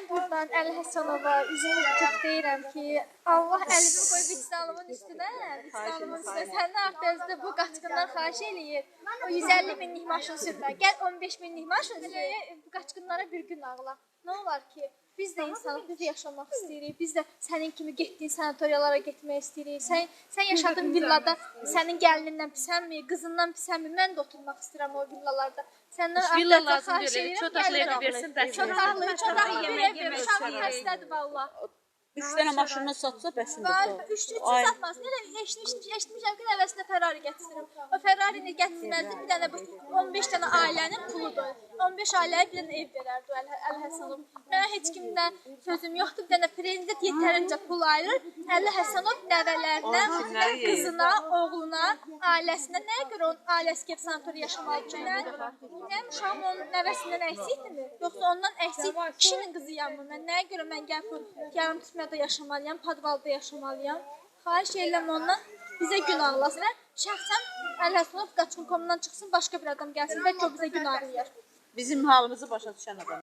Buradan Əli Həsənova üzümü tutub deyirəm ki, Allah əlimi qoy vicdanımın üstünə, vicdanımın üstünə. Səndən artıq bu qaçqınlar xahiş eləyir. O 150 minlik maşın sürmə. Gəl 15 minlik maşın sür. Bu qaçqınlara bir gün ağla. Nə olar ki, biz də insanıq, biz də yaşamaq istəyirik. Biz də sənin kimi getdiyin sanatoriyalara getmək istəyirik. Sən yaşadığın villada sənin gəlinindən pisənmi, qızından pisənmi? Mən də oturmaq istəyirəm o villalarda. Səndən Villa artıq lazım xahiş deyil, eləyirəm, çox otaqlı gəlin evi versin, bəs. Çotaqlı, çotaqlı bir ev verir. Uşağım xəstədir valla. 3 dənə maşını satsa bəsindir. Var, üç satmasın. Elə eşitmişəm ki, nəvəsinə Ferrari gətirib. O Ferrari-ni gətirməzdi, bir dənə bu 15 dənə ailənin puludur. 15 ailəyə bir dənə ev verərdi o Əli Həsənov. Mənə heç kimdən sözüm yoxdur. Bir dənə prezident yetərincə pul ayırır. Əli Həsənov nəvələrinə, qızına, oğluna, ailəsinə nəyə görə onun ailəsi gəlib sanatoriya yaşamalıdır ki, mənim uşağım onun nəvəsindən əksikdirmi? Yoxsa ondan əksik kişinin qızıyam mı? Mən nəyə görə mən gəlib bu yarım tutmada yaşamalıyam, podvalda yaşamalıyam? Xahiş edirəm ondan bizə gün ağlasın və şəxsən Əli Həsənov qaçqın komundan çıxsın, başqa bir adam gəlsin, bəlkə o bizə gün ağlayar. Bizim halımızı başa düşən adam.